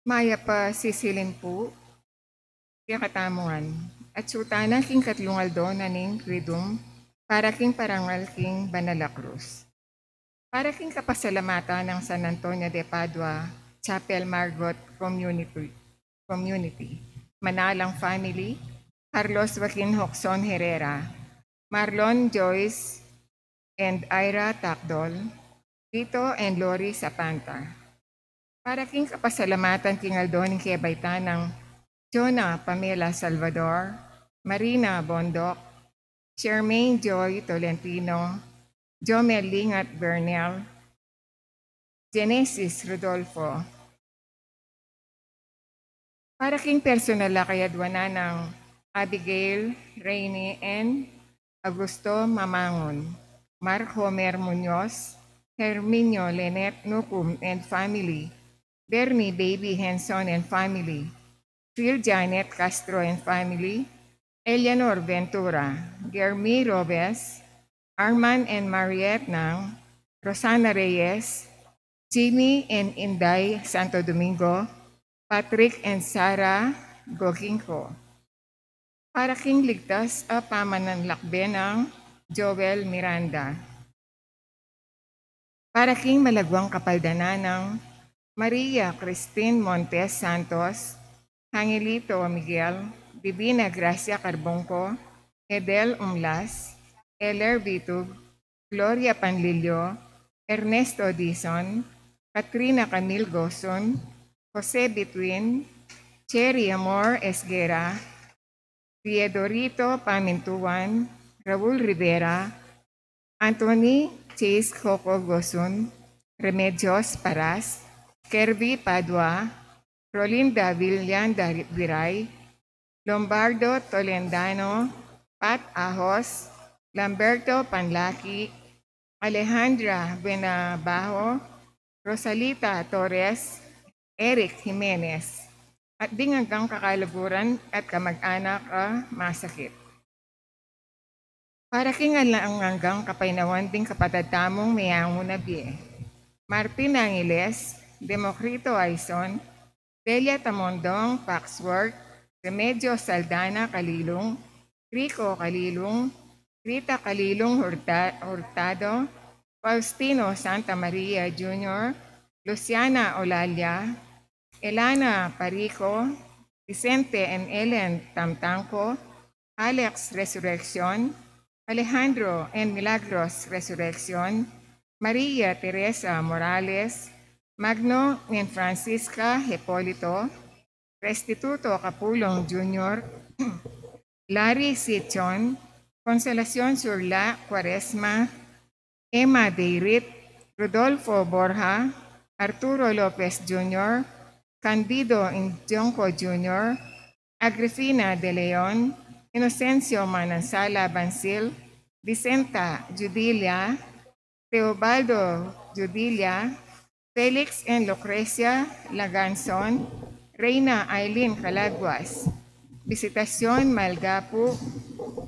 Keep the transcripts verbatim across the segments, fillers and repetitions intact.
Mayap a sisilin pu kekatamu ngan. Atsu tana king katlung aldo na ning Triduum para king parangal king Banal a Krus. Para king kapasalamatan nang San Antonio de Padua Chapel Margot Community, Community, Manalang family, Carlos Joaquin Hoxon Herrera, Marlon Joyce and Ira Tacdol, Vito and Lori Sapanta. Para king kapasalamatan king aldo ning kebaitan nang Jonah Pamela Salvador, Marina Bondoc, Charmaine Joy Tolentino, Jomel Lingat Bernal, Genesis Rodolfo. Para king personal a kayadwanan nang Abigail Rainy N, Augusto Mamangon, Mark Homer Muñoz, Herminio Lenet Nucum and family, Bernie Baby Henson and family, Phil Janet Castro and family, Eleanor Ventura, Germi Robes, Arman and Mariette Nang, Rosana Reyes, Jimmy and Inday Santo Domingo, Patrick and Sarah Goginco. Para king ligtas a pamananlakbe nang Joel Miranda. Para king malagwang kapaldanan nang Maria Christine Montes Santos, Angelito Miguel, Divina Gracia Carbonco, Edel Umlas, Eler Vitug, Gloria Panlilio, Ernesto Dizon, Katrina Camil Gosun, Jose Bituin, Cherry Amor Esguerra, Diedorito Pamintuan, Raul Rivera, Anthony Chase Coco Gosun, Remedios Paras, Kerby Padua, Rolinda Villan Dari-, Viray, Lombardo Tolendano, Pat Ahos, Lamberto Panlaki, Alejandra Buenabajo, Rosalita Torres, Eric Jimenez, at ding anggang kakaluguran at kamag-anak a masakit. Para king alang anggang kapaynawan ding kapatad tamung meangu na bie, Martin Angeles, Democrito Aison, Delia Tamondong Foxworth, Remedios Saldana Calilung, Rico Calilung, Rita Calilung Hurta-, Hurtado, Faustino Santa Maria Junior, Luciana Olalia, Elana Parico, Vicente and Ellen Tamtangco, Alex Resurreccion, Alejandro and Milagros Resurreccion, Maria Teresa Morales, Magno and Francisca Hipolito, Restituto Capulong Junior, Larry Sichon, Consolacion Surla Cuaresma, Emma Deirit, Rodolfo Borja, Arturo Lopez Junior, Candido Injonco Junior, Agrifina de Leon, Inocencio Manansala Bansil, Vicenta Judilia, Teobaldo Judilia, Felix and Lucrecia Laganzon, Reina Aileen Calaguas, Visitacion Malgapu,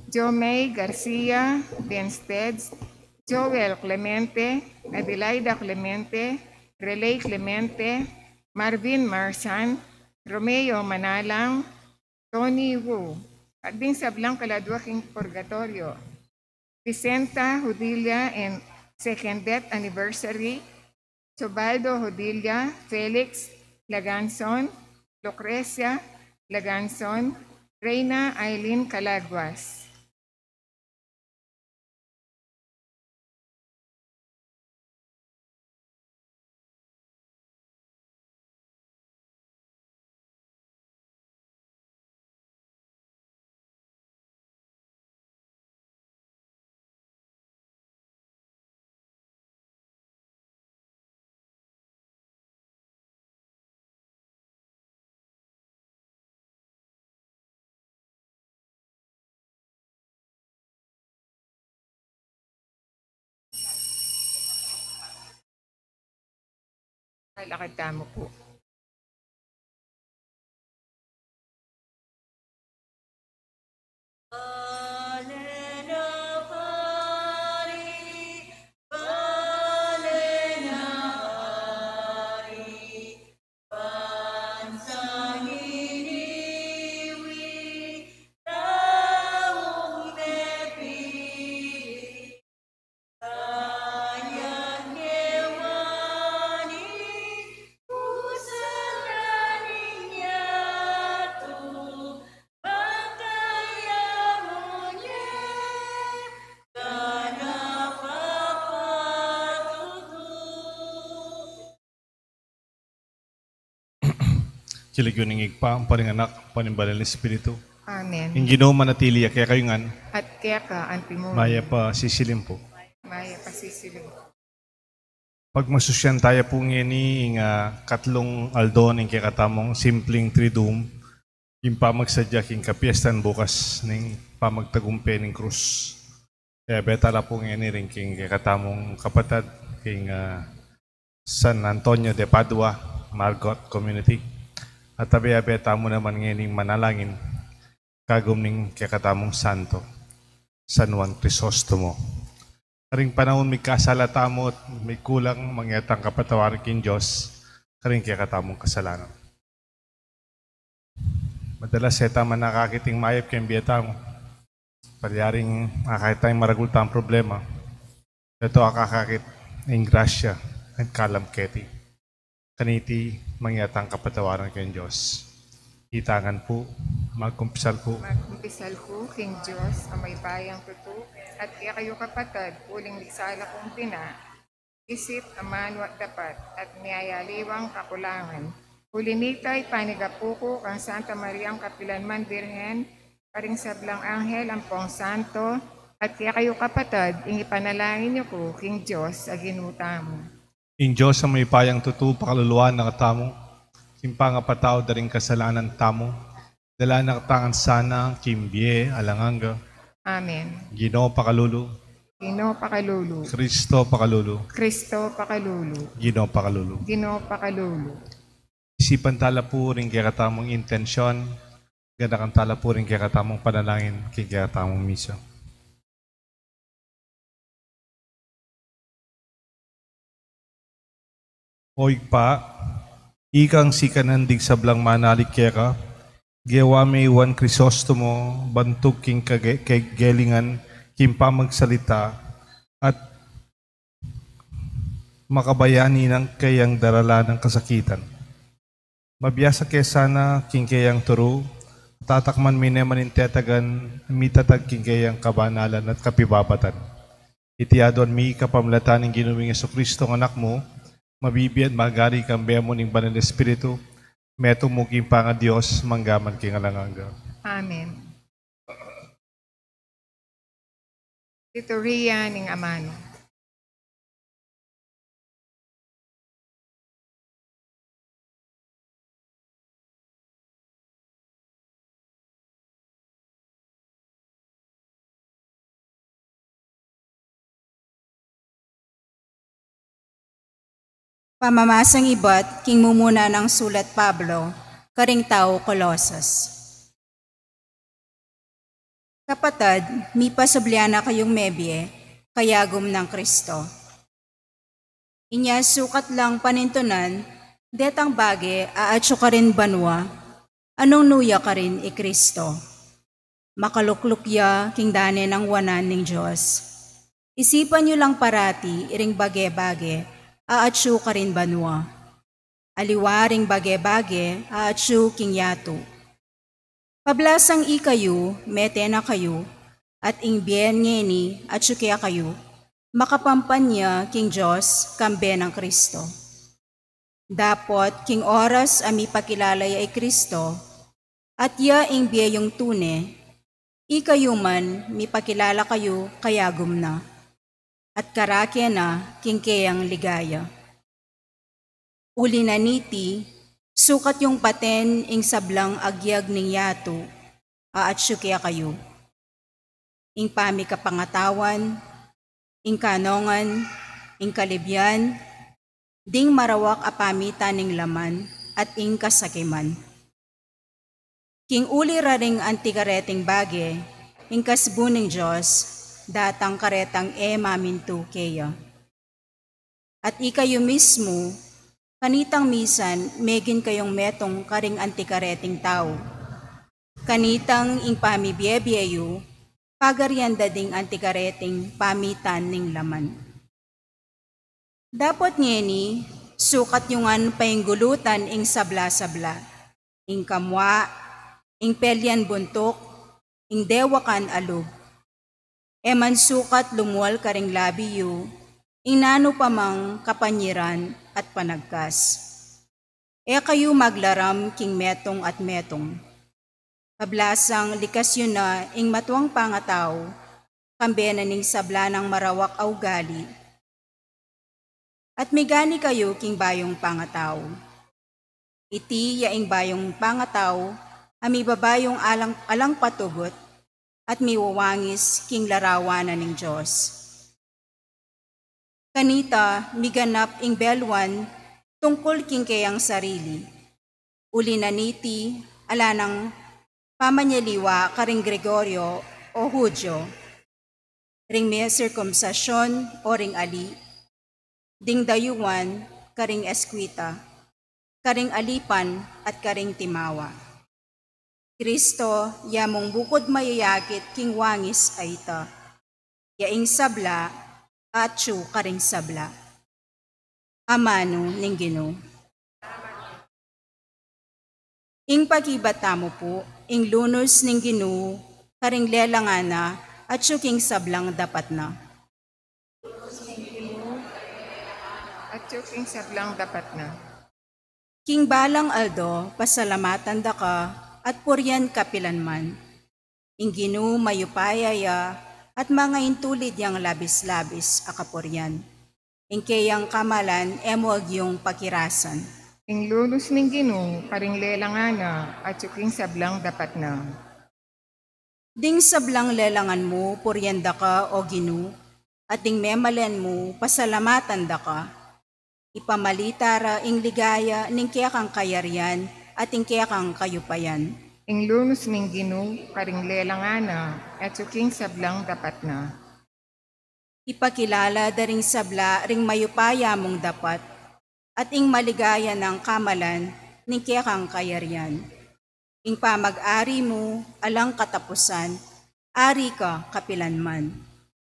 Jomay Garcia Bensteds, Joel Clemente, Adelaida Clemente, Relay Clemente, Marvin Marsan, Romeo Manalang, Tony Wu, at ding sablang kaladua king purgatorio. Vicenta Judilla and second death anniversary, Teobaldo Judilla, Felix Laganzon, Lucrecia Laganzon, Reina Aileen Calaguas. Lakad tamu pu. King lagyu ning Ibpa, ampo ning Anak, ampo ning Banal a Espiritu. Amen. Ing Ginu manatili ya kekayu ngan. At keka antimurin. Mayap a sisilim pu. Mayap a sisilim. Pagmasusyan taya pu ngeni ing, ah, katlung aldo ning kekatamung simpleng Triduum, ing pamagsadya king kapiestan bukas ning pamagtagumpe ning krus. Kaya beta la pu ngeni ring king kekatamung kapatad king, ah, San Antonio de Padua, Margot Community. At abe-abe tamu naman ngeni manalangin kagum ning kekatamung santo, San Juan Crisostomo. Karing panaun mikasala tamu at mikulang, mangeta tang kapatawaran king Dios karing kekatamung kasalanan. Madalas e ta man akakit ing mayap king bie tamu. Palyaring akakit tang maragul tang problema. Ito akakit ing grasya at kalam keti. Kaniti, mangeta tang kapatawaran king Dios. Itangan pu, magkumpisal ku. Magkumpisal ku king Dios a mayupayang tutu, at kekayu kapatad, uling migsala kung bina, isip, amanu at dapat, at miyayaliwang kakulangan. Uli nita, ipanigapu ku kang Santa Mariang kapilanman Birhen, karing sablang anghel ampong santo, at kekayu kapatad, ing ipanalangin yu ku king Dios a Ginu tamu. Ing Dios a mayupayang tutu pakaluluan na katamu king pangapatawad da ring kasalanan tamu. Dala na katamu ngan sana king bie alang angga. Amen. Ginu pakalulu. Ginu pakalulu. Kristo pakalulu. Kristo pakalulu. Ginu pakalulu. Ginu pakalulu. Isipan tala pu ring kekatamung intensyon, ganakan tala pu ring kekatamung panalangin king kekatamung misa. O Ibpa, ikang sikanan ding sablang manalig keka, gewa me i Juan Crisostomo bantug king kage-, kagelingan king pamagsalita at makabayani nang keyang daralan nang kasakitan. Mabiasa ke sana king keyang turu, tatakman me ne man ing tetagan mitatag king keyang kabanalan at kapibabatan. Iti aduan mi kapamilatan ning Ginu ming Jesucristo, ing Anak mu, mabibie at magari kambe mu ning Banal a Espiritu, metung mu king pangaDios, mangga man king alang angga. Amen. Liturhiya ning Amanu. Pamamasang ibat king mumuna nang sulat Pablo karing tau Colosas. Kapatad, mipasubli na kayung mebie kayagum nang Kristo. Inya sukat lang panintunan detang bage a atyu karin banua, anung nu ya karin i Kristo. Makalukluk ya king dane nang wanan ning Dios. Isipan yu lang parati iring bage-bage a atyu karin banua, aliwa ring bage-bage a atyu king yatu. Pablasang ikayu, mete na kayu, at ing bie ngeni atyu kekayu, makapampanya king Dios kambe nang Kristo. Dapot king oras a mipakilala ya i Kristo, at ya ing bie yung tune, ikayu man mipakilala kayu kayagum na, at karake na king keyang ligaya. Uli na niti, sukat yung paten ing sablang agyag ning yatu a atyu kekayu. Ing pamikapangatawan, ing kanongan, ing kalibian, ding marawak a pamitan ning laman at ing kasakiman. King uli ra ring anti kareting bage, ing kasbu ning Dios datang karetang e mamintu keya. At ikayu mismu, kanitang misan megin kayung metung karing anti kareting tau. Kanitang ing pamibie-bie yu, pagarian da ding anti kareting pamitan ning laman. Dapot ngeni, sukat yu ngan painggulutan ing sabla-sabla, ing kamua, ing pelian buntuk, ing dewakan a lub. E man sukat lumual karing labi yu ing nanu pa mang kapanyiran at panagkas. E kayu maglaram king metung at metung. Kablasang likas yu na ing matuang pangatau, kambe na ning sabla nang marawak a ugali. At migani kayu king bayung pangatau. Iti ya ing bayung pangatau, a mibabayung alang, alang patugut, at miwawangis king larawan na ning Dios. Kanita, miganap ing beluan tungkul king keyang sarili. Uli na niti, ala nang pamanyaliwa karing Gregorio o Judio, ring me sirkumsasyon o ring ali, ding dayuan karing eskwita, karing alipan at karing timawa. Kristo, ya mung bukud mayayakit king wangis a ita, ya ing sabla, atyu karing sabla. Amanu ning Ginu. Ing pakibat tamu pu, ing lunus ning Ginu, karing lelangan na, atyu king sablang dapat na. Atyu king sablang dapat na. King balang aldo, pasalamatan da ka, at purian kapilan man. Ing Ginu mayupaya ya, at mangaintulid yang labis-labis a kapurian. Ing keyang kamalan e mu agyung pakirasan. Ing lunus ning Ginu, karing lelangan na, atyu king sablang dapat na. Ding sablang lelangan mu, purian da ka, o Ginu, at ding memalen mu, pasalamatan da ka. Ipamalita ra ing ligaya ning kekang kayarian at ing kekang kayupayan. Ing lunus ning Ginu, karing lelangan na, atyu king sablang dapat na. Ipakilala da ring sabla ring mayupaya mung dapat, at ing maligaya nang kamalan ning kekang kayarian. Ing pamag-ari mu, alang katapusan, ari ka kapilan man.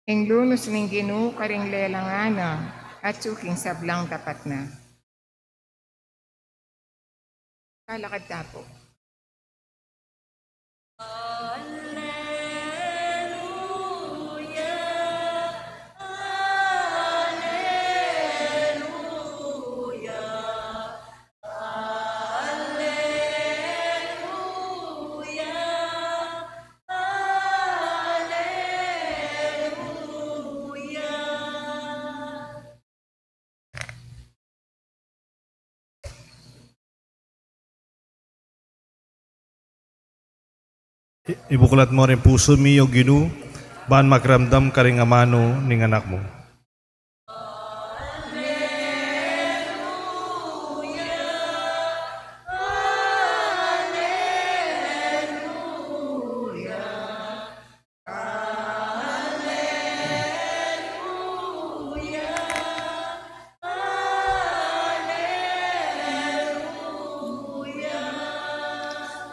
Ing lunus ning Ginu, karing lelangan na, atyu king sablang dapat na. Kalakad ta pu. I-, ibuklat mu ring pusu mi, o Ginu, ban makiramdam karing amanu ning anak mu.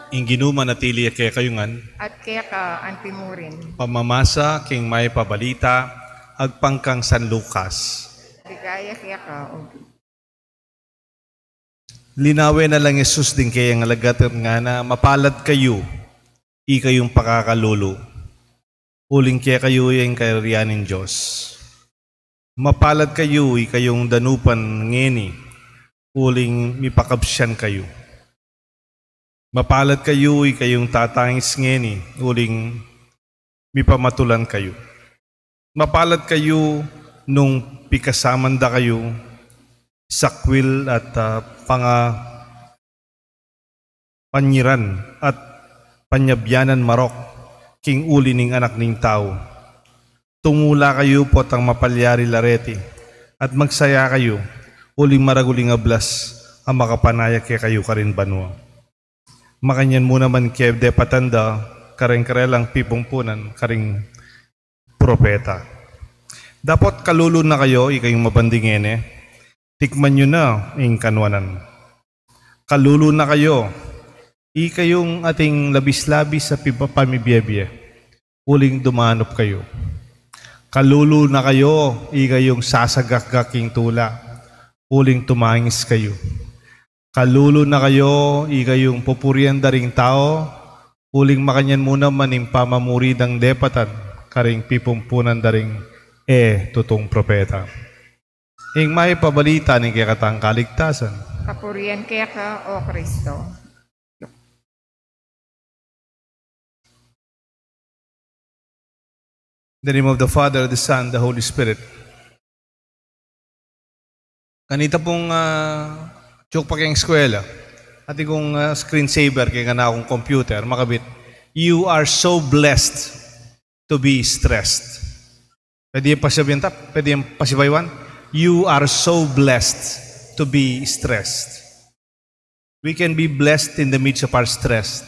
Ing Ginu manatili ya kekayu ngan. At keka antimurin. Pamamasa king Mayap a Balita agpang kang San Lucas. Ligaya keka, O Ginu. Linawen na lang Jesus ding keyang alagad at ngana, "Mapalad kayu, ikayung pakakalulu, uling kekayu ya ing kayarian ning Dios. Mapalad kayu, ikayung danupan ngeni, uling mipakabsian kayu. Mapalad kayu, ikayung tatangis ngeni, uling mipamatulan kayu. Mapalad kayu nung pikasaman da kayu sakwil at, ah, panga-, panyiran at panyabyanan marok king uli ning Anak ning Tau. Tumula kayu potang mapalyari la reti, at magsaya kayu, uling maragul ing ablas a makapanaya kekayu karin banua." Makanyan mu naman kaya depatan da karing karelang pipumpunan karing propeta. Dapot kalulu na kayu, ikayung mabandi ngeni, tikman yu na ing kanuanan. Kalulu na kayu, ikayung ating labis-labis a pipa-, pamibiebie, uling dumanup kayu. Kalulu na kayu, ikayung sasagakgak king tula, uling tumangis kayu. Kalulu na kayu, ikayung pupurian da ring tau, uling makanyan mu naman ing pamamuri dang depatan karing pipumpunan da ring e tutung propeta. Ing Mayap a Balita ning kekatang kaligtasan. Kapurian keka, O Kristo. In the name of the Father, the Son, the Holy Spirit. Kanita pung, ah, atiu pa keng eskwela, atiu kung, ah, screensaver keng kanakung computer, makabit. You are so blessed to be stressed. Pwede yang pasabian ta, pwede yang pasibayuan. You are so blessed to be stressed. We can be blessed in the midst of our stress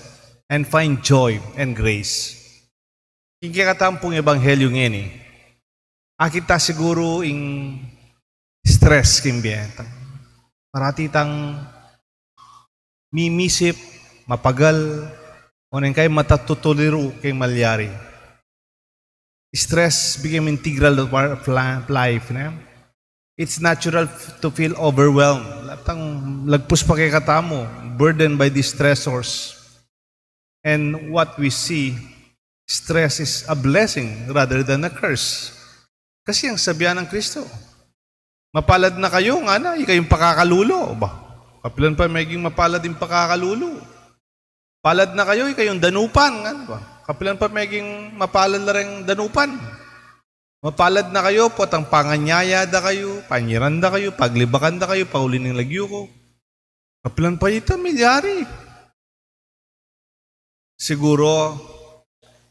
and find joy and grace. King kekatamu pung ebanghelyu ngeni, akit ta siguru ing stress king bie tang. Parati tang mimisip, mapagal, o neng kaya matatutuliru king malyari. Stress became integral of our of la-, life, ne? It's natural f-, to feel overwhelmed. Lahat tang lagpus pa kekatamu, burdened by these stressors. And what we see, stress is a blessing rather than a curse. Kasi yang sabian nang Kristo, "Mapalad na kayu," ngana, "ikayung pakakalulu." Ba, kapilan pa meging mapalad ing pakakalulu? "Palad na kayu, ikayung danupan," ngana ba? Kapilan pa meging mapalad la reng danupan? "Mapalad na kayu, potang panganyaya da kayu, panyiran da kayu, paglibakan da kayu, pauli ning lagyu ku." Kapilan pa ita milyari? Siguru,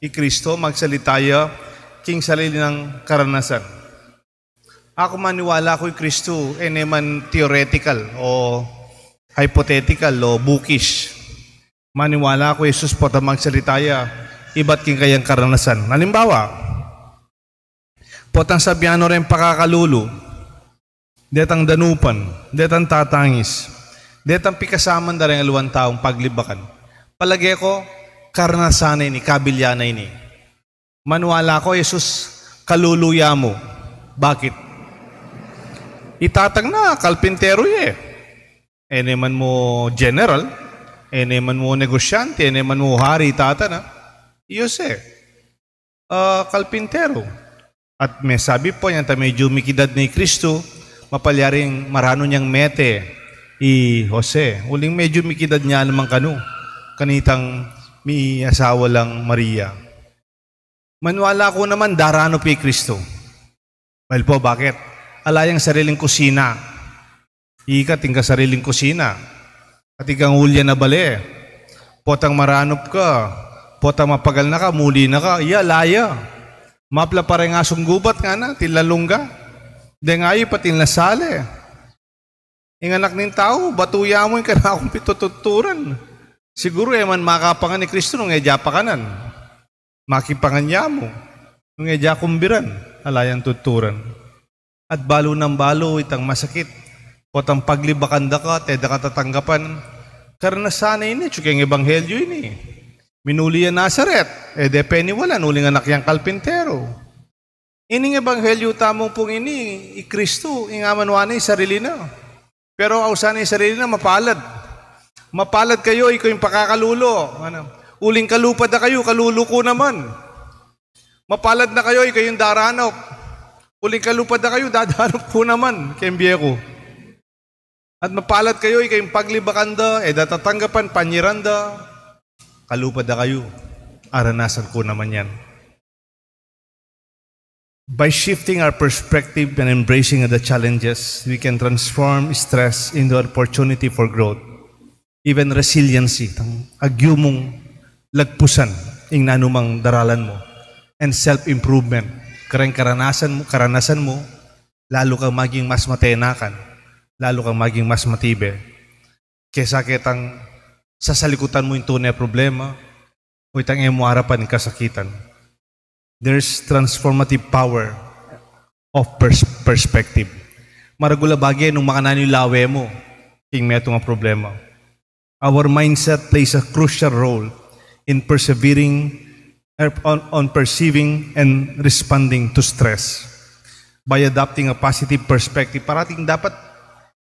i Kristo magsalita ya king sarili nang karanasan. Aku maniwala ku i Kristo, e ne man theoretical o hypothetical o bookish. Maniwala ku i Jesus potang magsalita ya ibat king kayang karanasan. Alimbawa, potang sabian no reng pakakalulu, detang danupan, detang tatangis, detang pikasaman da reng aliwang taung paglibakan. Palage ku, karanasan na ini, kabilyan na ini. Maniwala ku, Jesus, kalulu ya mu. Bakit? I tatang na, kalpinteru ya e. E ne man mu general, e ne man mu negosyante, e ne man mu hari, i tata na. I Jose, ah, kalpinteru. At mesabi pa, inyang ta medyu mikidad ne i Kristo, mapalyaring maranu neng mete i Jose. Uling medyu mikidad ne naman kanu, kanitang miasawa lang Maria. Maniwala ku naman, daranup ya i Kristo. Well po, bakit? Ala yang sariling kusina. Ika, atin kang sariling kusina. Atin kang ulyan a bale. Potang maranup ka, potang mapagal na ka, muli na ka, iya, ala ya. Mapla pa reng asung gubat, ngana, atin lang lungga. Deng ayup, atin lang sale. Ing Anak ning Tau, batu ya mu ing kanakung pitututuran. Siguru e man makapangan i Kristo nung e ja pakanan. Makipangan ya mu nung e ja kumbiran, ala yang tuturan. At balu nang balu itang masakit, potang paglibakan da ka, at e da ka tatanggapan. Karanasan na ini, atyu keng ebanghelyu ini. Minuli yang Nazaret, e de peniwalan, uling anak yang kalpinteru. Ining ebanghelyu tamu pung ini, i Kristo, ing amanuan na ing sarili na. Pero ausan na ing sarili na, mapalad. "Mapalad kayu, ikayung pakakalulu." Ngana, "Uling kalupa da kayu, kalulu ku naman. Mapalad na kayu, ikayung daranup. Uling kalupa da kayu, dadanup ku naman keng bie ku. At mapalad kayu, ikayung paglibakan da, e da tatanggapan, panyiran da. Kalupa da kayu, aranasan ku naman yan." By shifting our perspective and embracing the challenges, we can transform stress into an opportunity for growth, even resiliency, tang agyu mung lagpusan ing nanumang daralan mu, and self-improvement, kareng karanasan mu, karanasan mu, lalu kang maging mas matenakan, lalu kang maging mas matibe. Kesa ketang sasalikutan mu ing tune a problema, o itang e mu arapan ing kasakitan. There's transformative power of pers-, perspective. Maragul a bage nung makananu ing lawe mu king metung a problema. Our mindset plays a crucial role in persevering, er, on, on perceiving and responding to stress. By adopting a positive perspective, parating dapat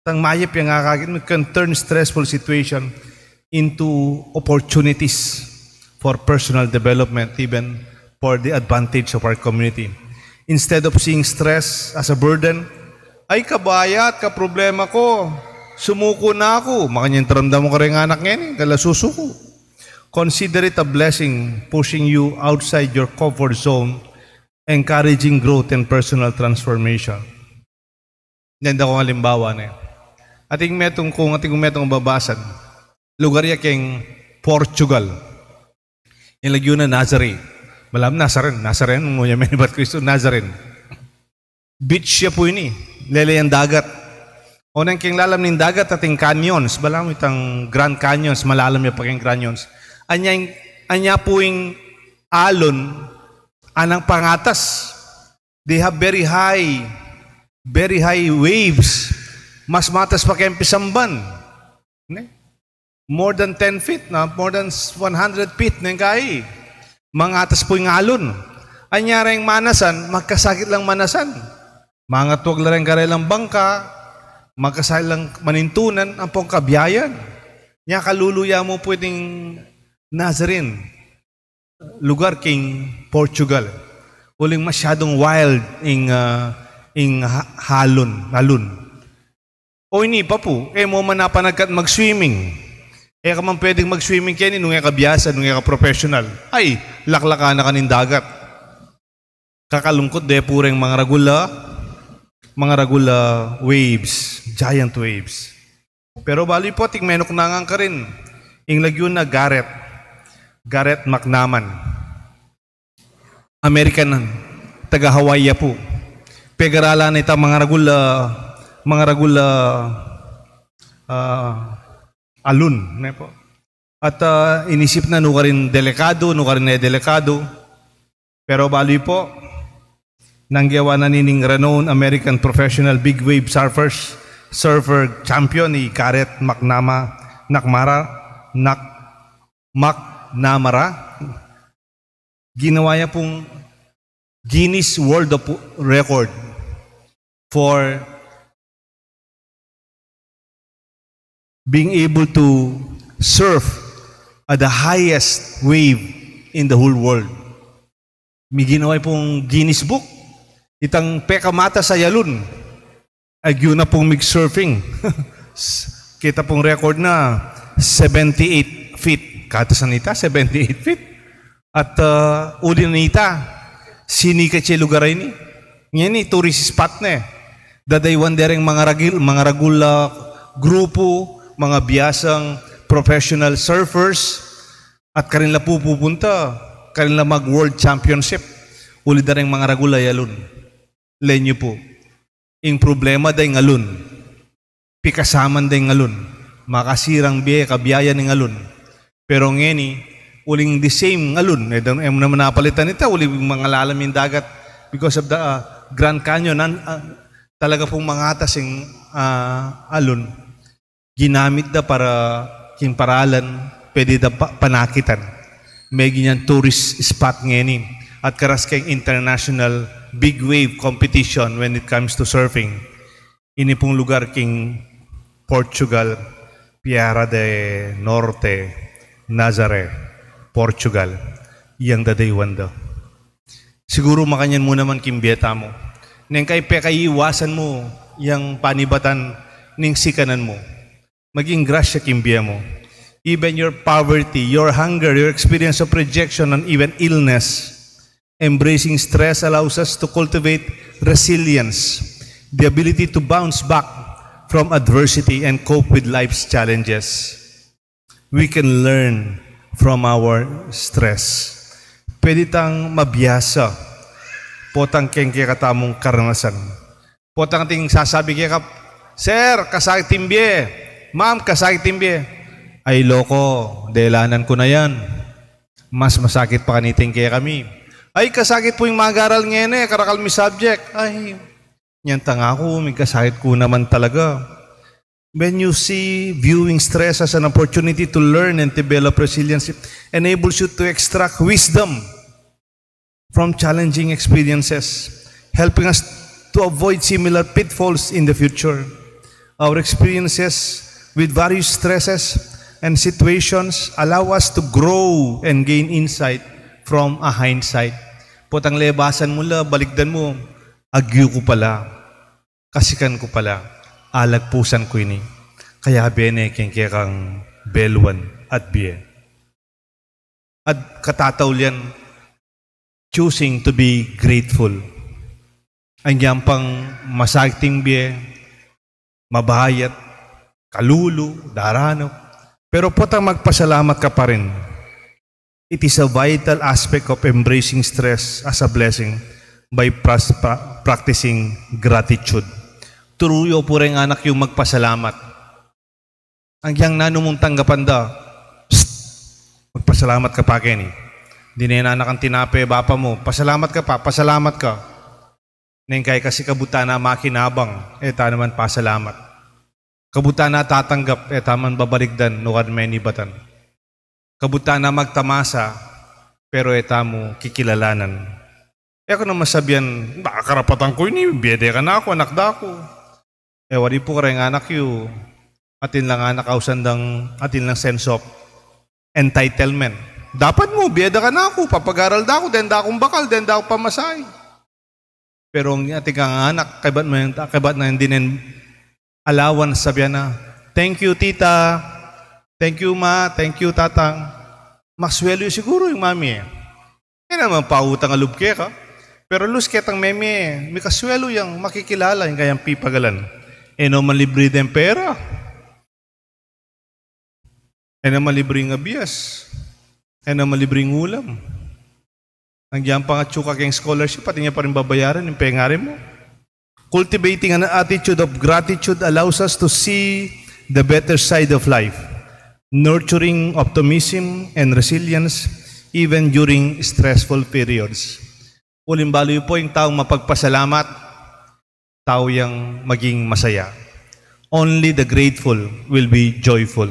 tang mayap yang akakit mu, can turn stressful situation into opportunities for personal development, even for the advantage of our community. Instead of seeing stress as a burden, "Ay, kabaya at kaproblema ku," Sumuku na aku. Makanyan taramdaman kareng anak ngeni, kala susuku. Consider it a blessing, pushing you outside your comfort zone, encouraging growth and personal transformation. Nenda kung alimbawa ne. Atin metung kung, atin kung metung babasan. Lugar ya keng Portugal. Ing lagyu na Nazarene. Malam Nazarene, Nazarene, ngunya menibat Kristo, Nazarene. Beach ya pu ini, lele yang dagat. O neng keng lalam ning dagat atin canyons, balamu itang Grand Canyons, malalam ya pa keng canyons. Anya, anya pu ing alon, anang pangatas. They have very high, very high waves. Mas matas pa keng pisamban. Ne? More than ten feet, na? More than one hundred feet, neng kai. Mangatas pu ing alon. Anya reng manasan, magkasakit lang manasan. Mangatwag la reng karelang bangka, magkasakit lang manintunan, ampong kabiayan. Nya kalulu ya mu pu iting Nazarene. Lugar king Portugal. Uling masyadung wild ing, ah, ing ha-, halon, alon. O ini pa pu, e mu man napanagkat mag-swimming. E ka man pwedeng mag-swimming keni nung e ka biasa, nung e ka professional. Ay, laklakan na ka ning dagat. Kakalungkut de pu reng mangaragul a, mangaragul a waves, giant waves. Pero balu yu pu atin menuknangan karin, ing lagyu na Gareth, Gareth McNamara. American, taga Hawaii ya pu. Pegaralan na itang mangaragul a, mangaragul a, ah, alon, ne pu. At, ah, inisip na nukarin delikadu, nukarin e delikadu. Pero balu yu pu, nang gewa na nining renowned American professional big wave surfers, surfer champion i Gareth McNama-, Nakmara, Nak-, McNamara, ginawa ya pung Guinness World of Record for being able to surf at the highest wave in the whole world. Miginawa pung Guinness Book. Itang pekamatas a alon, agyu na pung mig-surfing. Kita pung record na seventy-eight feet. Katasan ita, seventy-eight feet. At, ah, uli na nita, sinikat ya ing lugar a ini. Ngeni, tourist spot ne. Dadaywan de reng mangaragul, mangaragul a grupu, mga biasang professional surfers, at karin la pu pupunta, karin la mag-world championship. Uli da reng mangaragul a alon. Lenyu pu. Ing problema da ing alon. Pikasaman da ing alon. Makasirang bie, kabiayan ing alon. Pero ngeni, uling the same alon. E, da-, e mu naman napalitan ita, uling mangalalam ing dagat because of the, ah, Grand Canyon. An-, ah, talaga pung mangatas ing, ah, alon. Ginamit da para king paralan, pwede da pa-, panakitan. Meging yan tourist spot ngeni. At karas keng international big wave competition when it comes to surfing. Ini pung lugar king Portugal, Piara de Norte, Nazaré, Portugal. Yang dadaywan da. Siguru makanyan mu naman king bie tamu. Neng kai pekaiwasan mu yang panibatan ning sikanan mu. Maging grasya king bie mu. Even your poverty, your hunger, your experience of rejection, and even illness, embracing stress allows us to cultivate resilience, the ability to bounce back from adversity and cope with life's challenges. We can learn from our stress. Pwede tang mabiasa potang keng kekatamung karanasan. Potang ating sasabi keka, "Sir, kasakit ing bie. Ma'am, kasakit ing bie." "Ay, loko, delanan ku na yan. Mas masakit pa kanita ing kekami." "Ay, kasakit pu ing mag-aral ngeni, karakal mi subject." "Ay, nyang tang aku, migkasakit ku naman talaga." When you see viewing stress as an opportunity to learn and develop resilience, it enables you to extract wisdom from challenging experiences, helping us to avoid similar pitfalls in the future. Our experiences with various stresses and situations allow us to grow and gain insight from a hindsight. Potang lebasan mu la, balikdan mu, "Agyu ku pala. Kasikan ku pala. Alagpusan ku ini." Kayabe ne king kekang beluan at bie. At katataulian, choosing to be grateful. Anggiyang pang masakit ing bie, mabayat, kalulu, daranup. Pero potang magpasalamat ka pa rin. It is a vital aspect of embracing stress as a blessing by pras-, pra-, practicing gratitude. Turu yu pu reng anak yu magpasalamat. Anggiyang nanu mung tanggapan da, "Psst! Magpasalamat ka pa keni." Dine na anak ang tinape, bapa mu, "Pasalamat ka pa, pasalamat ka." Neng kaya kasi kabutan na makinabang, e ta naman pasalamat. Kabutan na tatanggap, e ta man babalikdan, nuan menibatan. Kabutan na magtamasa, pero e ta mu kikilalanan. E ku na masabian, "Ba, karapatan ku ini, bie de kanaku, anak da ku." E wari pu kareng anak yu, atin lang anak ausan dang, atin lang sense of entitlement. "Dapat mu, bie da kanaku, papagaral da ku, deng da kung bakal, deng da kung pamasahe." Pero ing atin kang anak, kaybat na, kaybat na ing dinen allowance, sabian na, "Thank you, tita. Thank you, ma. Thank you, tatang." Maswelu siguru ing mami e. E naman pautang a lub keka. Pero lus ketang meme e, mikaswelu yang makikilala ing kayang pipagalan. E no man libri deng pera. E naman libring abias. E naman libring ulam. Anggiyang pangatsu ka keng scholarship, atin ya pa ring babayaran, ing pengari mu. Cultivating an attitude of gratitude allows us to see the better side of life, nurturing optimism and resilience even during stressful periods. Uling balu yu pu, ing taung mapagpasalamat, tau yang maging masaya. Only the grateful will be joyful.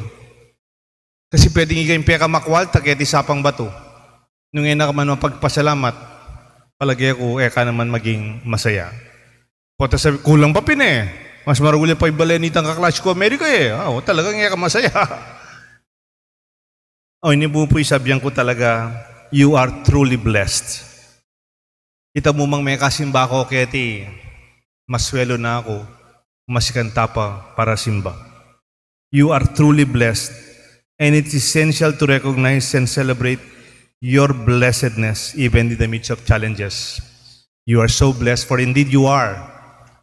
Kasi pwedeng ika ing pekamakwalta keti sapang batu. Nung e na ka man mapagpasalamat, palage ku e ka naman maging masaya. Pota sabi, "Kulang pa pin e. Mas maragul ya pa ing balen nitang kaklase ku Amerika e." Ah, o, talagang e ka masaya. O, ini pu ing sabian ku talaga, you are truly blessed. Ita mu mang mekasimba ko keti, maswelu na ku, masikan ta pa para simba. You are truly blessed, and it is essential to recognize and celebrate your blessedness even in the midst of challenges. You are so blessed, for indeed you are.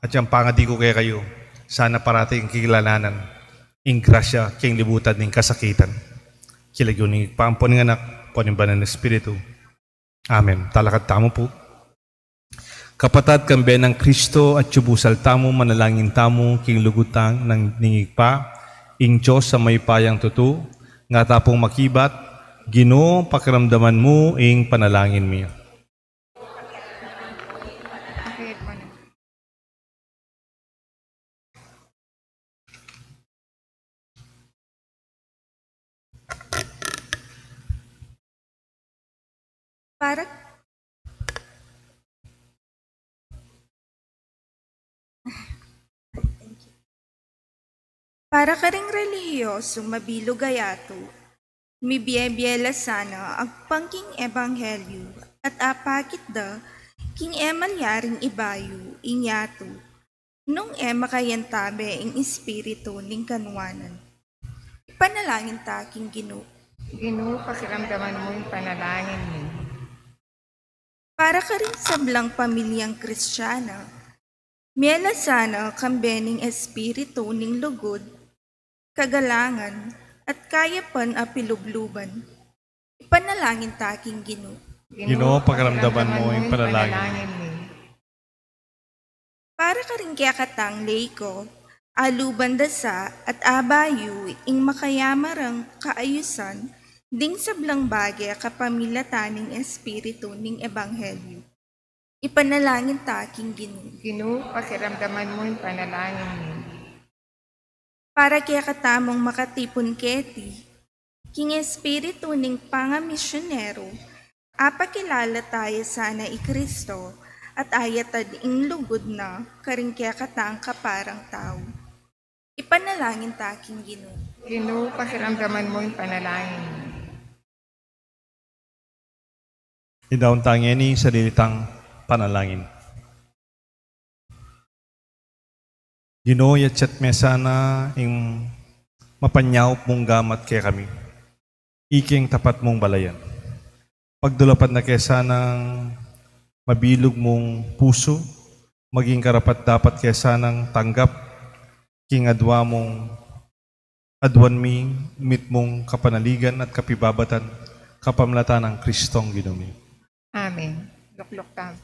At yang pangadi ku kekayu, sana parati ing kikilalanan ing grasya king libutan ning kasakitan. King lagyu ning Ibpa, ampo ning Anak, ampo ning Banal a Espiritu. Amen. Talakad tamu pu. Kapatad, kambe nang Kristo, atyu busal tamu, manalangin tamu king lugud tang ning Ibpa, ing Dios a mayupayang tutu, ngata pung makibat, Ginu, pakiramdaman mu ing panalangin mi. Para, para karing relihiyoso, mabilug a yatu, mibie-bie la sana agpang king ebanghelyu at apakit da king e malyaring ibayu ing yatu nung e makayantabe ing espiritu ning kanuanan. Ipanalangin ta king Ginu. Ginu, pakiramdaman mu ing panalangin mi. Para karing sablang pamilyang Kristiana, mie la sana kambe ning espiritu ning lugud, kagalangan, at kayapan a pilubluban. Ipanalangin ta king Ginu. Ginu, pakiramdaman mu ing panalangin mi. Para karing kekatang lay ko, aluban da sa at abayu ing makayamarang kaayusan ding sablang bage kapamilatan ning espiritu ning ebanghelyu. Ipanalangin ta king Ginu. Ginu, pakiramdaman mu ing panalangin mi. Para kekatamung makatipun keti, king espiritu ning pangamisyonero, apakilala ta ya sana i Kristo, at ayatad ing lugud na karing kekatang kaparang tau. Ipanalangin ta king Ginu. Ginu, pakiramdaman mu ing panalangin mi. Idaun ta ngeni ing sarili tang panalangin. Ginu, yatsat me sana ing Mapanyaup mung gamat kekami, ikeng tapat mung balayan. Pagdulapan na ke sanang mabilug mung pusu, maging karapat-dapat ke sanang tanggap king adwa mung, adwan mi mitmung kapanaligan at kapibabatan, kapamilatan nang Kristong Ginu mi. Amen. Lukluk tamu.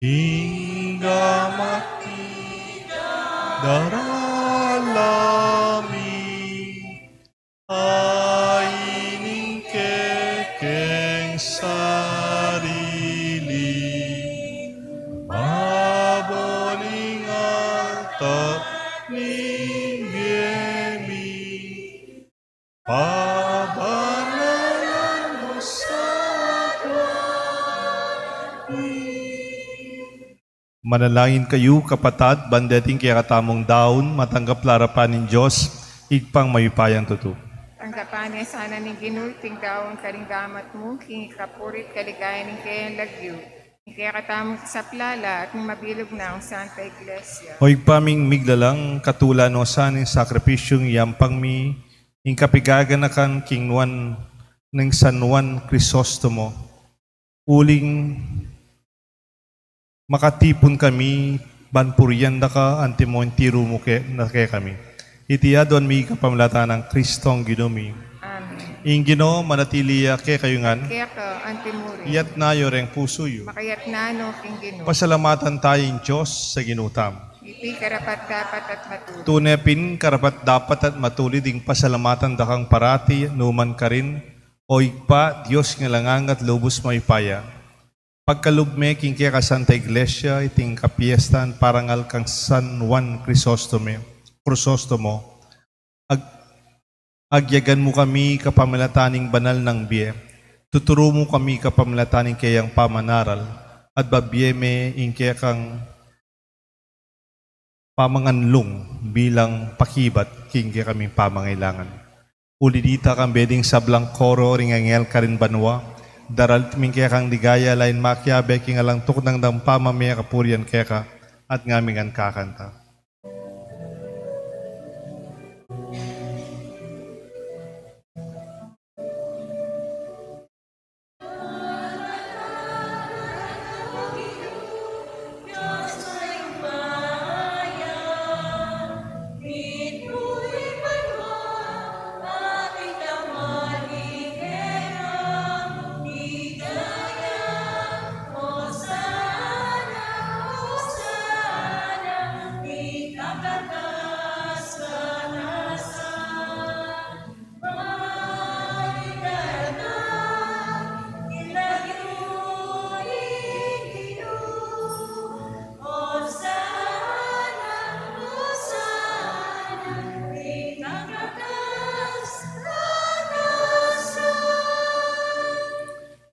Ing gamat mi darala mi, a ining kekeng sarili, babo ning altar ning bie mi, pabanalan mu sa adwan mi. Manalangin kayu, kapatad, ban deting kekatamung daun, matanggap la arapan ning Dios, Ibpang mayupayang tutu. Tanggapan na sana ning Ginu iting daun karing gamat mu, king ikapuri't kaligayan ning keyang lagyu, king kekatamung kasaplalan at ning mabilug nang Santa Iglesia. O Ibpa ming miglalang, katula no sana ing sakripisyung iyampang mi, ing kapigaganakan king nuan ning San Juan Crisostomo. Uling makatipun kami ban purian da ka, antimo ing tiru mu ke, na kekami. Iti adwan mi kapamilatan nang Kristong Ginu mi. Amen. Ing Ginu manatili ya kekayu ngan. Keka antimurin. Iyatas yu reng pusu yu. Makayatas no king Ginu. Pasalamatan taya ing Dios a Ginu tamu. Iti karapat-dapat at matulid. Tune pin karapat-dapat at matulid ing pasalamatan da kang parati, nu man karin, O Ibpa, Dios ning alang angga at lubus mayupaya. Pagkalub me king keka Santa Iglesia iting kapiestan parangal kang San Juan Crisostomo, Crisostomo. Ag-, agyagan mu kami kapamilatan ning banal nang bie. Tuturu mu kami kapamilatan ning keyang pamanaral, at babie me ing kekang pamanganlung bilang pakibat king kekaming pamangailangan. Uli nita, kambe ding sablang koro ring anghel karin banua, daralit mi ing kekang ligaya, lain makiabe king alang tuknang dang pamamie kapurian keka, at ngaming ngan kakanta.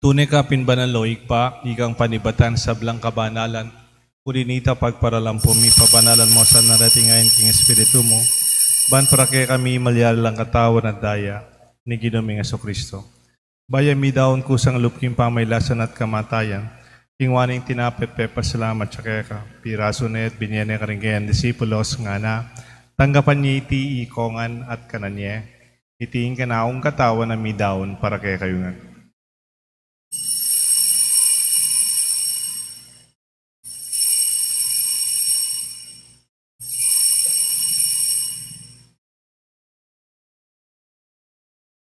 Tune ka pin banal, o Ibpa, ikang panibatan sablang kabanalan. Uli nita, pagparalampu mi, pabanalan mu sa at darating ayan king Espiritu mu, ban para kekami malyari lang katawan at daya ning Ginu ming Jesucristo. Bayu mi daun kusang lub king pamailasan at kamatayan, Kinua ne ing tinape, pepasalamat ya keka, pirasu ne at binie ne karing kayang disipulos, ngana: Tanggapan ye iti ikongan at kanan ye. Iti ing kanakung katawan a midaun para kekayu ngan.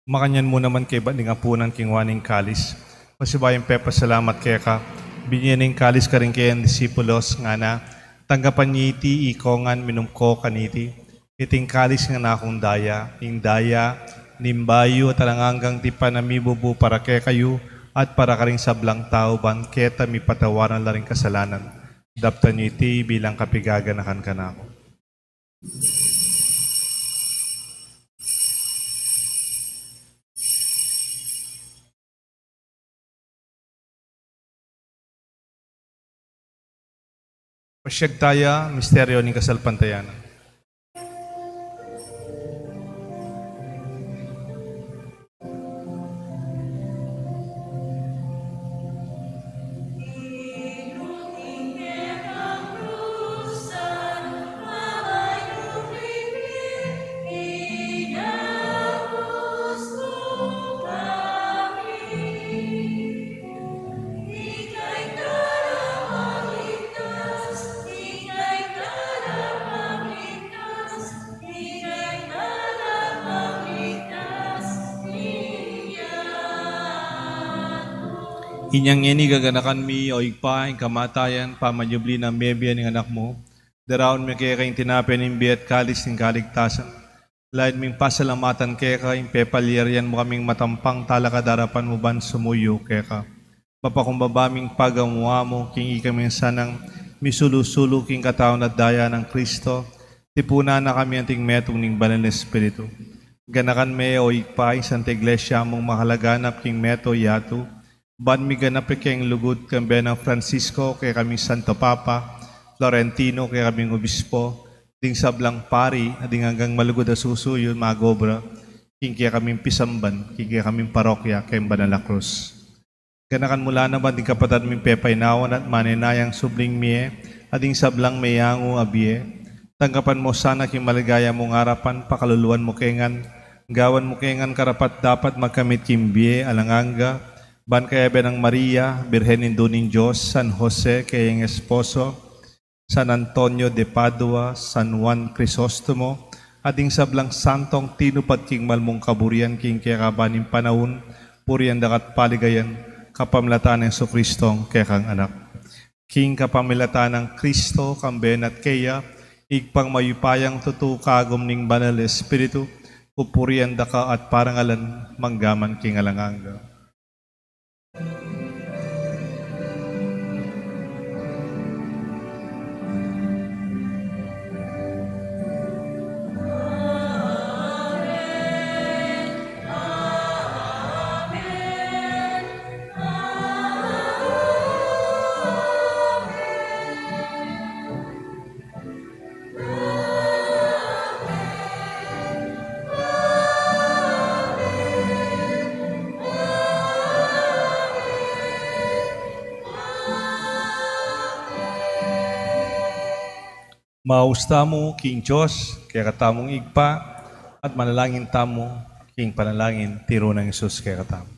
Makanyan mu naman kaybat ning apunan, kinua ne ing kalis, pasibayu yang pepasalamat keka, binie ne ing kalis karing kayang disipulos, ngana: Tanggapan ye iti ikongan, minum ko kaniti. Iti ing kalis ning kanakung daya, ing daya ning bayu at alang anggang tipan a mibubu para kekayu at para karing sablang tau, ban keta mipatawaran la ring kasalanan. Daptan yu iti bilang kapigaganakan kanaku. Pasiag taya, misteryo ning kasalpantayanan. Inya ngeni gaganakan mi, o Ibpa, ing kamatayan, pamanyubli nang mebie ning Anak mu, daraun mi keka ing tinape ning bie at kalis ning kaligtasan. Lalu ming pasalamatan keka ing pepalyarian mu kaming matampang talakad king arapan mu ban sumuyu keka. Mapakumbaba ming pagamu-amu king ikami sanang misulu-sulu king katawan at daya nang Kristo, tipunan na kami anting metung ning Banal a Espiritu. Ganakan me, o Ibpa, ing Santa Iglesia mung makalaganap king mabilug a yatu, ban miganap ya king lugud, kambe nang Francisco, kekaming Santo Papa, Florentino, kekaming Obispo, ding sablang pari, at ding anggang malugud a susuyu magobra king kekaming pisamban, king kekaming parokya, king Banal a Krus. Ganakan mu la naman ding kapatad ming pepainawan at manenayang subling mie, at ding sablang meyangu a bie. Tanggapan mu la sana king maligaya mung arapan, pakaluluan mu kami ngan, gawan mu kami ngan karapat-dapat magkamit king bie alang angga, ban kayabe nang Maria, Birhen Indu ning Dios, San Jose, kayang esposo, San Antonio de Padua, San Juan Crisostomo, at ding sablang santong tinupad king mal mung kaburian king kekaban ning panaun, purian da ka at paligayan, kapamilatan nang Jesucristo a kekang Anak. King kapamilatan nang Kristo, kambe na at keya, Ibpang mayupayang tutu, kagum ning Banal a Espiritu, pupurian da ka at parangalan, mangga man king alang angga. Maus tamu king Dios, kekatamung Ibpa, at manalangin tamu king panalangin tiru nang Jesus kekatamu.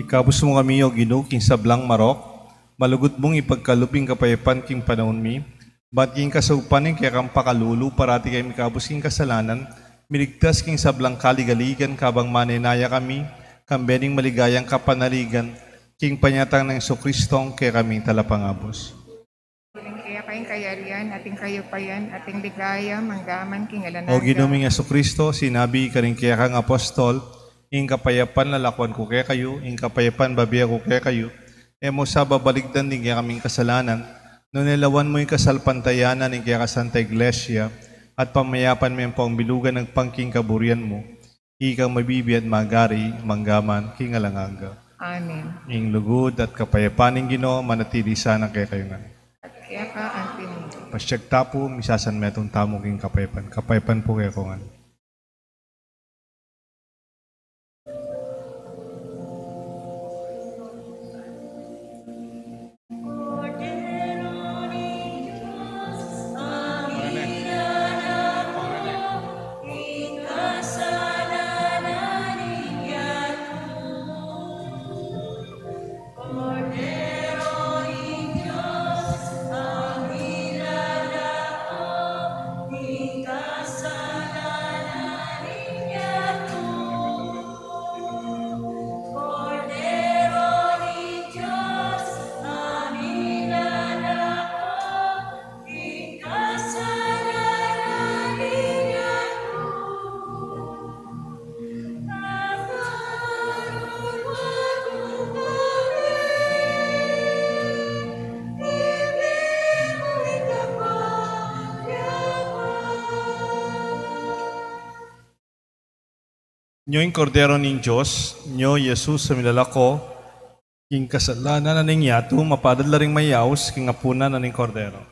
Ikabus mu kami, O Ginu, king sablang marok, malugud mung ipagkalub ing kapayapan king panaun mi, ban king kasaupan ning kekang pakalulu, parati kaming mikabus king kasalanan, miligtas king sablang kaligaligan, kabang manenaya kami, kambe ning maligayang kapanaligan, king panyatang nang Jesucristo, kekaming Talapangabus. Uling keka ing kayarian, at ing kayupayan, at ing ligaya, mangga man king alang angga. O Ginu ming Jesucristo, sinabi karing kekang apostol, ing kapayapan lalakwan ku kekayu, ing kapayapan bibie ku kekayu. E mu sa babalikdan ding kekaming kasalanan, nune lawan mu ing kasalpantayanan ning kekang Santa Iglesia, at pamayapan me ampong bilugan agpang king kaburian mu. Ikang mabibie at magari, mangga man king alang angga. Amen. Ing lugud at kapayapan ning Ginu manatili sana kekayu ngan. At keka antimu. Pasiag ta pu, misasanmetung tamu king kapayapan. Kapayapan pu kekayu ngan. Nyo ing Kordero ning Dios, nyo i Jesus a milalako king kasalanan na ning yatu, mapalad la ring mayaus king apunan na ning Kordero.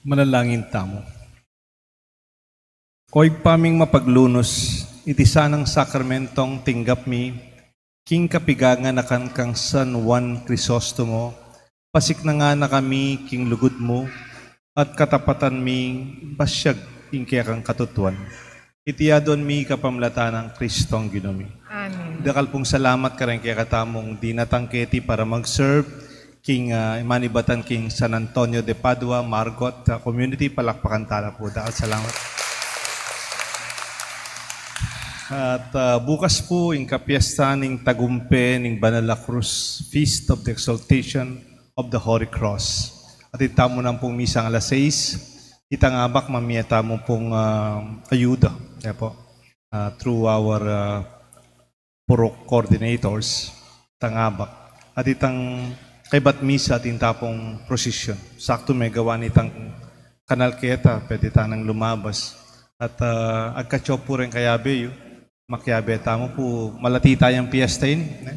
Manalangin tamu. O Ibpa ming mapaglunus, iti sanang sakramentong tinggap mi king kapiganakan kang San Juan Crisostomo, pasiknangan na kami king lugud mu, at katapatan mi basyag ing kekang katutuan. Iti aduan mi kapamilatan nang Kristong Ginu mi. Amen. Dakal pung salamat kareng kekatamung dinatang keti para mag-serve king, ah, manibatan king San Antonio de Padua, Margot, ah, community. Palakpakan tala pu. Dakal salamat. At, ah, bukas pu ing kapiesta ning tagumpe ning Banal a Cruz, Feast of the Exaltation of the Holy Cross. Atin tamu nang pung misang alas sais, itang abak mamie tamu pung, ah, ayuda, ya po, ah, through our, ah, purok coordinators, itang abak. At itang kaybat misa, atin ta pung procession. Saktu megawa nitang kanal keta, pwede tanang lumabas. At, ah, agkatsu pu reng kayabe yu, makiabe tamu pu, malati tayang piesta ini, ne?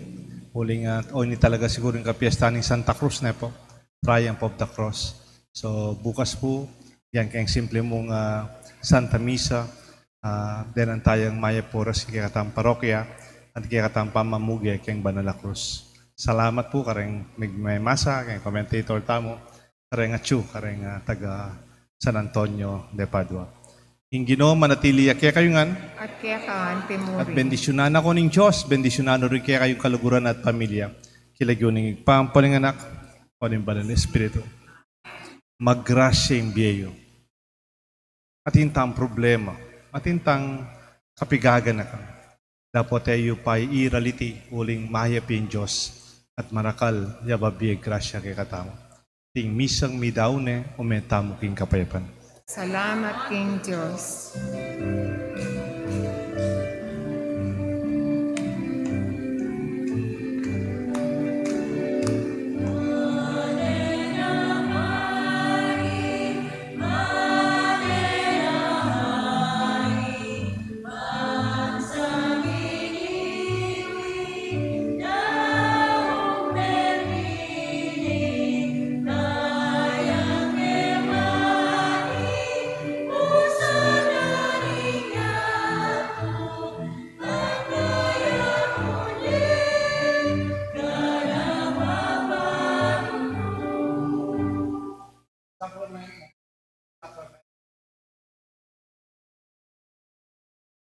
Uling, ah, o, ini talaga siguru ing kapiesta ning Santa Cruz, ne po? Triumph of the Cross. So, bukas pu, yan keng simple mung, ah, Santa Misa, ah, denan tayang mayap a oras king kekatang parokya, at kekatang pamamuge keng Banal a Cruz. Salamat pu kareng mig-, may masa, keng commentator tamu, kareng atsu, kareng, ah, taga San Antonio de Padua. Ing Ginu manatili ya kekayu ngan. At keka mu rin. At bendisyunan na kayu ning Dios, bendisyunan na rin kekayung kaluguran at pamilya. King lagyu ning Ibpa, ampo ning Anak, ampo ning Banal a Espiritu. Maggrasya ing bie yu. Atin tang problema, atin tang kapiganakan. Dapot e yu pa iraliti uling mayap ing Dios at marakal ya babie grasya kekatamu. Ing misang midaun ne, ume tamu king kapayapan. Salamat king Dios.